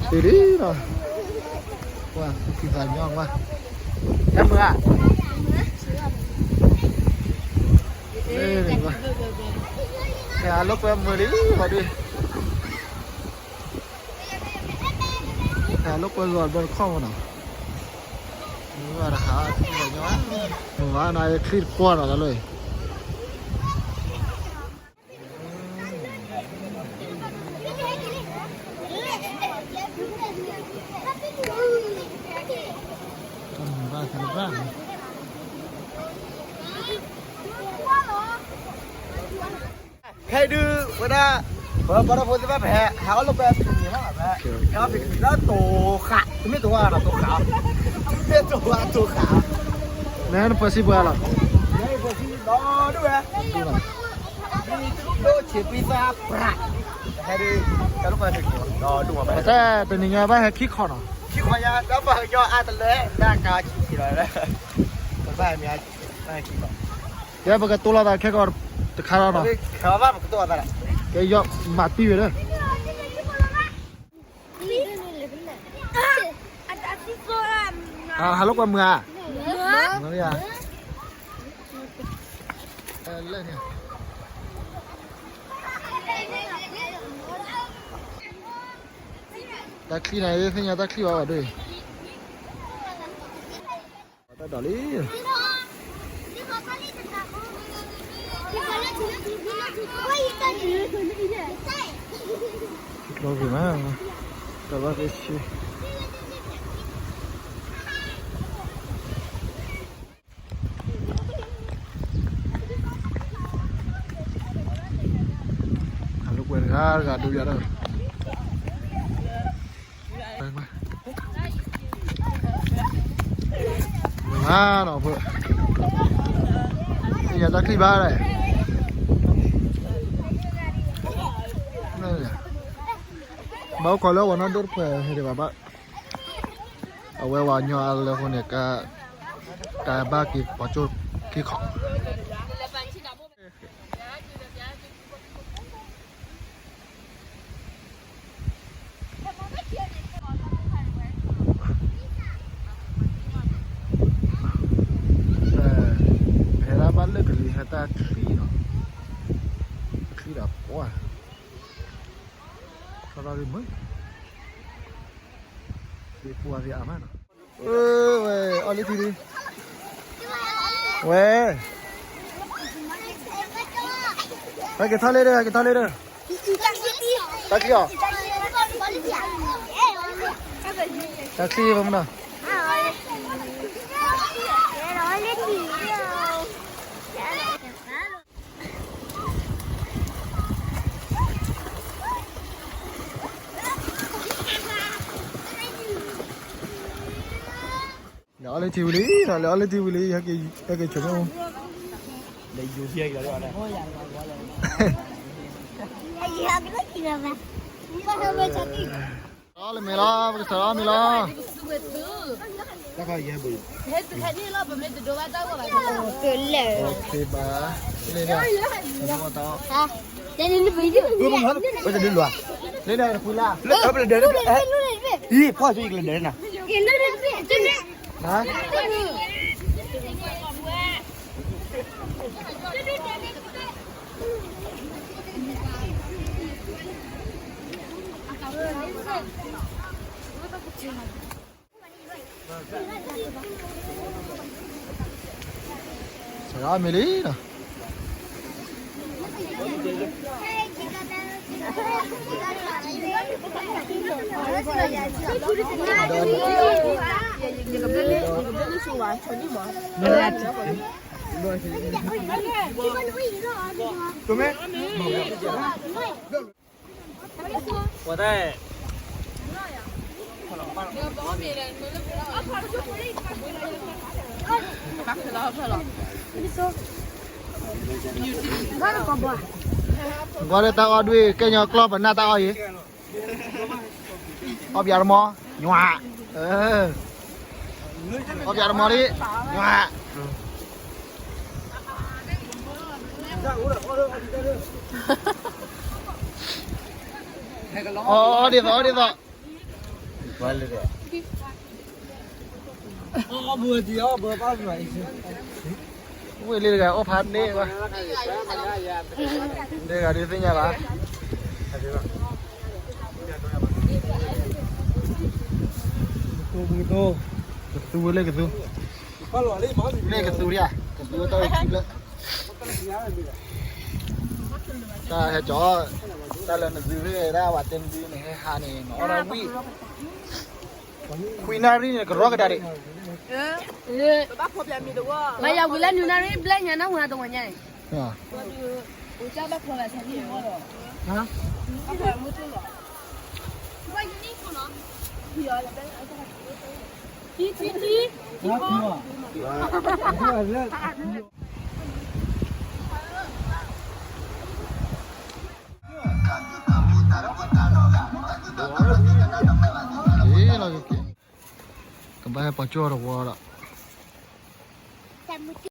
တ့လံနီၤ, ဝါ ခံသးညီကွၢ်, တၢ်မုာ်ဧါ, ဟဲလိာ်ကွဲမုာ်လံ ဝါဒုး, ဟဲလိာ်ကွဲဂီၤဘျီတခီမနီၤ, မုာ်ဝဲတဟါ, မုာ်ဝဲနီၤ, ချံတကွၢ်နီၤ တၢ်လၢ ခဲအံၤဒုး ဝဲဒၣ် ပှၤဒီဖိသ့ၣ်တဖၣ် ပဟဲ ဟဲအီၣ်လိာ်ကွဲ picnic မး ဟဲအီၣ် picnic လၢတိၤဃး, တမ့ၢ်တိၤဝါဒီးတိၤဃး, မ့ၢ်တိၤဝါတိၤဃး, နဟဲနပၢၤစံပှၤလီၤ, နဟဲနပၢၤစံဒီဒူၣ်ဝဲ, ဒိၣ်ဆံးပံသးပြး, ဟဲဒုး ဟဲလိာ်ကွဲ picnic ဒီဒူၣ်မး, တၢ်တနံၤညါဘၣ်ဟဲခံခီနီၤ, ခံခီညါ တၢ်ပှၤကညီအါတလၢ တၢ်ကါဆံးဆံးလီၤ, ပဘၣ်ဟဲမ့ၢ် ဟဲခံခီ ကဲ ပကတိၤလီၤသးခဲကီးတခါလီၤနီၤ, ကဲ ယီၢ်မၤတံၢ်ဝဲလၢ ဟးလိာ်ကွဲမုာ်ဧါ, မုာ်ဧါ, လၢန့ၣ် တၢ်ချံန့ၣ် ယသ့ၣ်ညါတၢ်ချံဘၣ်ဝဲဒၣ် တၢ်ဒိးလံ, ကျိဂ့ၤမး, တၢ်ဘၣ်သ့ၣ်ဆံ အလိာ်ကွဲတဂၤတဂၤဒိယၤဒီး မုာ်မးနီၤဖိ, သ့ၣ်ညါတၢ်ချံဘၣ်လဲၣ်, ဘၣ်အိၣ်ခိးလၢဝဲနီၢ်ဒိၣ်တဖျၢၣ်ဟဲဒံးဘၣ်ဘၣ်, အဝဲဝဲညီအါလၢအဃိန့ၣ် ကဘၣ်က့ၤပှၤကၠိခံခီ ဟဲဒၣ်ဘၣ်လၢကလံၤဟဲတၢ်ချံနီၤ, ချံဒီးပှၢ်, ထီထီၣ်ဒ်မုာ်, ဒ်ပှၢ်ဒ်အါမးနီၤ, ဝဲ အီၣ်လၢထံဒ်, ဝဲ ဟဲက့ၤထီၣ်လၢဒီး ဟဲက့ၤထီၣ်လၢဒီး, တၢ်ချံအီၤ, တၢ်ချံမနီၤ လဲၤအီၣ်လၢထံဝံၤလံနီၤ, လဲၤအီၣ်လၢထံဝံၤလံ, ဟဲက့ၤဆိမိၣ်, လဲၤယူၤထံကလီၤ, အီၣ်လၢမဲာ်လီၤ, ပကစၢ်အီၣ်မ့ၤလီၤ, တၢ်ခါယဲဘုး, ဟဲတခါန့ၣ်လီၤ, ပမ့ၢ်တဒိဘၣ်တၢ်ဂီၢ်ဘၣ်, တလဲၤ, ပတဒိလီၤ, လၢဒၣ်တပူၤလၢ်, အံၤ ဖီၣ်ဆူယကလဲၤဒၣ်နၤ, စရၣ်မ့ၢ်လံနီၤ, ဝဲဒၣ် ကွၢ်လၢတၢ်အီၣ်ဒွံၣ် ကဲညီကျီၢ်ပနၢ်တၢ်အီၣ်အံၤ, အီၣ်ပယါတမီၤ, ညွၤ, အီၣ်ပယါတမီၤလံ, ညွၤ, အီၣ်ဒ်သိး အီၣ်ဒ်သိး. ဝဲလၢဒဲး, ဝံၤလံတဂၤအိၣ်ဖးန့ၢ်ဘၣ်, ဒဲးဂၤဒုးသ့ၣ်ညါဘၣ်, ကသူလၢကသူ, လၢကသူဒံးဧါ, ကသူတၢ်ဝဲလၢ တၢ်ဟဲကၠီ, တၢ်လၢနသုဖဲဒၣ်ဝဲတဲနသုန့ၣ် ဟဲဟးန့ၣ် နအီၣ်ဒၣ်ဝံၣ်, ခွံနၣ်ရံၣ်န့ၣ် ကရီကဒါဒံး, မ့ၢ်ယဝံၤလၢနွံနၣ်ရံၣ်ဘျဲၣ်ညါနၢ်ဟူနၤတဝီညါန့ၣ်, ထံထံထံ ကဘၣ်ဟဲပှၤကၠီၣ်တဝီဒီး